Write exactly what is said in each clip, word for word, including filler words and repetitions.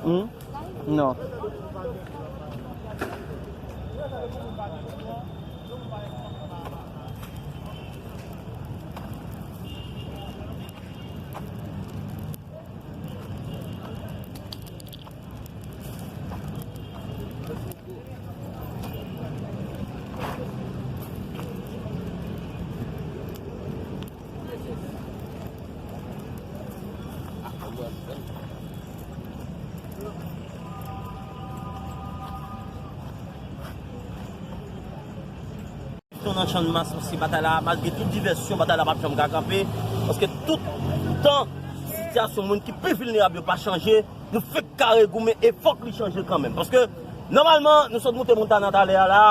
Hmm? Non. Nan Channmas, paske batay la, malgre tout divèsyon, batay la p ap janm ka kanpe, paske tout tan sitiyasyon moun ki pi vilnerab yo pa chanje, nou fèk kare goumen e fòk li chanje kanmenm. Paske, nòmalman, nou sot moute Montana talè a la,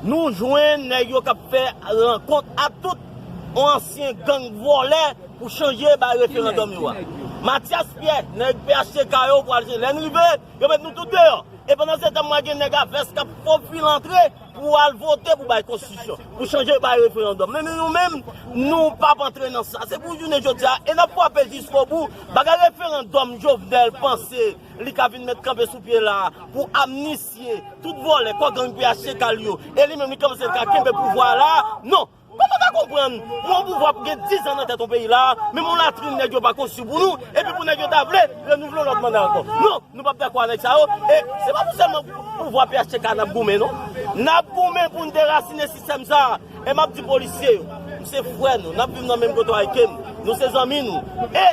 nou jwenn nèg yo k ap fè rankont ak tout yon ansyen gang vòlè pou chanje bay referandòm yo a. Mathias Pierre, nèg P H T K yo pral chanje. Lè n rive, yo met nou tout deyò. E pandan se tan, m wè gen nèg a vès k ap fofile antre pou al vote pou bay konstitisyon, pou chanje bay referandòm. Men nou menm, nou p ap antre nan sa. Se pou jounen jodi a, e n ap frape jiskobou. Bagay referandòm, Jovenel panse li ka vin met kanpe sou pye la pou amnisye tout vòlè, kò gang P H T K yo. E li menm, li panse li ka kenbe pouvwa la. Non! Kòman w ta konprann pou yon pouvwa pou gen diz an nan tèt yon peyi la, menm yon latrin nèg yo pa konstwi pou nou, epi pou nèg yo ta vle renouvle yon lòt manda ankò? Non, nou p ap dakò a nèg sa yo. E se pa pou sèlman pouvwa P H T K n ap goumen, non. N ap goumen pou n derasinen sistèm sa a. E m ap di polisye yo, nou se frè nou, n ap viv nan menm kote avèk m, nou se zanmi nou. E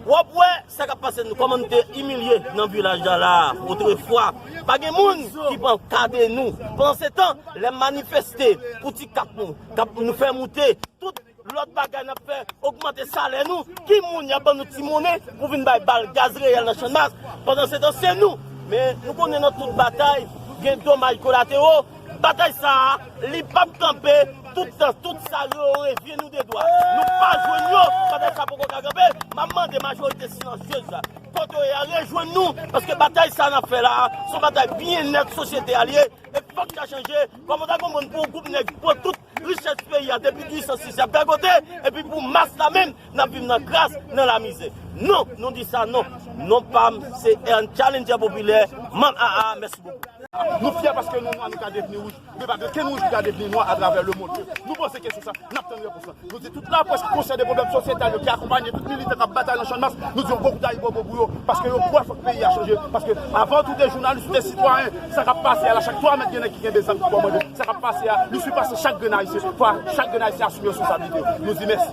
w ap wè sa k ap pase nou, kòman nou te imilye nan vilaj la la a, otrefwa. Pa gen moun ki pran ka de nou. Pandan se tan, lè m manifeste pou ti kat nou, k ap nou fè moute, tout lòt bagay n ap fè, ogmante salè nou, ki moun y ap ban nou ti monnen pou vin bay bal gaz reyèl nan Channmas? Pandan se tan, se nou. Men nou konnen nan tout batay, gen domaj kolatero. Batay sa a, li p ap kanpe tout tan, tout sa yo revye nou de dwa. Nou pa jwenn yo, batay sa poko ka kanpe. M ap mande majorite silansyez la, kote yo ye a, rejwenn nou, paske batay sa n ap fè la a, se yon batay byennèt sosyete a l ye, e fòk sa chanje. Kòman w ta konprann pou yon gwoup nèg pran tout richès peyi a depi dizuit san sis, y ap gagote, epi pou mas la menm, n ap viv nan kras, nan lamizè? Non, nou di sa non. Non pa m, se Ern Challenger Popilè, manm A A, mèsi bokou. Nou fyè paske nou nwa, nou ka devni wouj. Men pa gen kenn wouj ki ka devni nwa atravè lemonn. Nou poze kesyon sa, n ap tann repons lan. Nou di tout laprès ki konsyans de pwoblèm sosyetal yo, ki akonpanye tout militan k ap batay nan Channmas, nou di yon gwo kout ayibobo pou yo, paske yo kwè fòk peyi a chanje. Paske avan tou, de jounalis, de sitwayen, sa k ap pase a la, chak twa mèt gen nèg ki kenbe zam ki kòmande. Sa k ap pase a, li sipase chak grenn Ayisyen. Fò chak grenn Ayisyen asime responsablite. Nou di mèsi.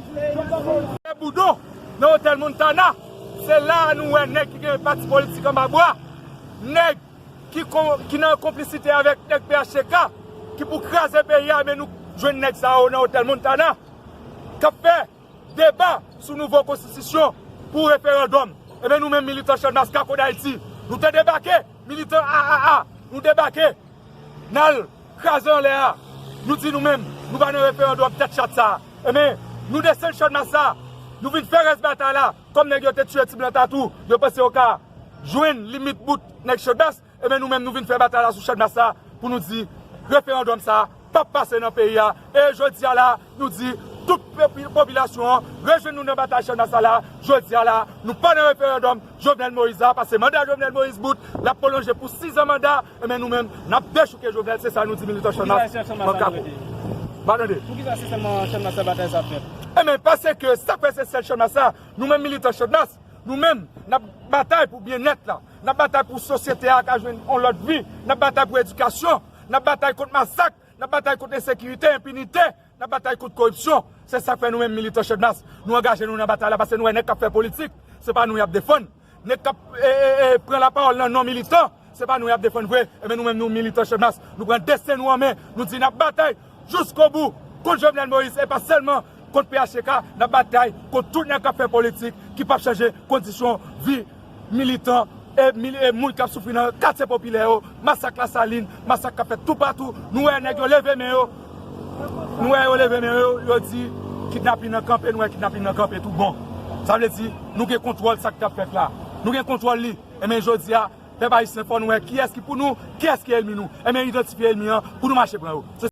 Boudon, nan Otèl Montana, se la a nou wè nèg ki gen pati politik anba bra, nèg ki kon-, ki nan konplisite avèk nèg P H T K, ki pou kraze peyi a, men nou jwenn nèg sa yo nan Otèl Montana, k ap fè deba sou nouvo konstitisyon pou referandòm. Ebyen, nou menm militan Channmas Kako Dayiti, nou te debake, militan A A A, nou debake, n al kraze anlè a. Nou di nou menm, nou pa nan referandòm tèt chat sa a. Ebyen, nou desann Channmas sa a, nou vin fè rès batay la, kòm nèg yo te tiye Ti Blan Tatou, yo panse yo ka jwenn limit bout nèg Channmas. Ebyen, nou menm, nou vin fè batay la sou Channmas la pou nou di referandòm sa a p ap pase nan peyi a. E jodi a la, nou di tout popi-, popilasyon an, rejwenn nou nan batay Channmas la. Jodi a la, nou pa nan referandòm Jovenel Moïse la, paske manda Jovenel Moïse bout, l ap pwolonje pou sis an manda. Ebyen, nou menm, n ap dechouke Jovenel, se sa nou di militan Channmas. Poukisa se sèl Channmas la nou rete? Pa tande. Poukisa se sèlman Channmas la batay sa ap fèt? Ebyen, paske sa k fè se sèl Channmas la, nou menm militan Channmas, nou menm, n ap batay pou byennèt la. N ap batay pou sosyete a ka jwenn yon lòt vi. N ap batay pou edikasyon. N ap batay kont masak. N ap batay kont ensekirite, enpinite. N ap batay kont koripsyon. Se sa k fè nou menm militan Channmas, nou angaje nou nan batay la, paske nou wè nèg k ap fè politik, se pa nou y ap defann. Nèg k ap, e, e, e, pran lapawòl nan non militan, se pa nou y ap defann vre. Ebyen, nou menm, nou militan Channmas, nou pran desten nou an men, nou di n ap batay jiskobou kont Jovenel Moïse, e pa sèlman kont P H T K, n ap batay kont tout nèg k ap fè politik ki p ap chanje kondisyon vi militan e mil-, e moun k ap soufri nan katye popilè yo, masak Lasalin, masak k ap fèt toupatou. Nou wè nèg yo leve men yo, nou wè yo leve men yo, yo di kidnapin nan kanpe, nou wè kidnapin nan kanpe tout bon. Sa vle di, nou gen kontwòl sa k t ap fèt la. Nou gen kontwòl li. Ebyen, jodi a, pèp ayisyen, fò nou wè kiyès ki pou nou, kiyès ki ènmi nou. Ebyen, idantifye ènmi an pou nou mache pran yo. Se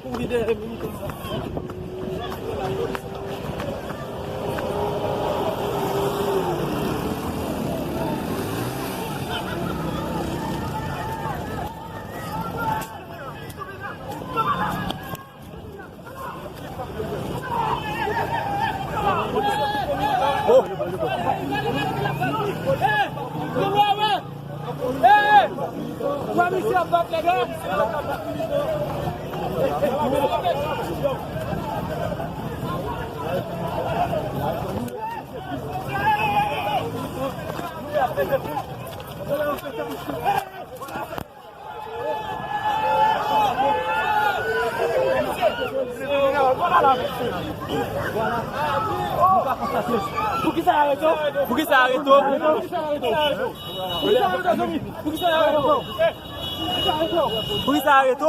kouri dèyè militan sa. Oh. Hey! Hey! Wè misye ap bat nèg la. Poukisa arete w? Poukisa arete w? Poukisa arete w? Poukisa arete w?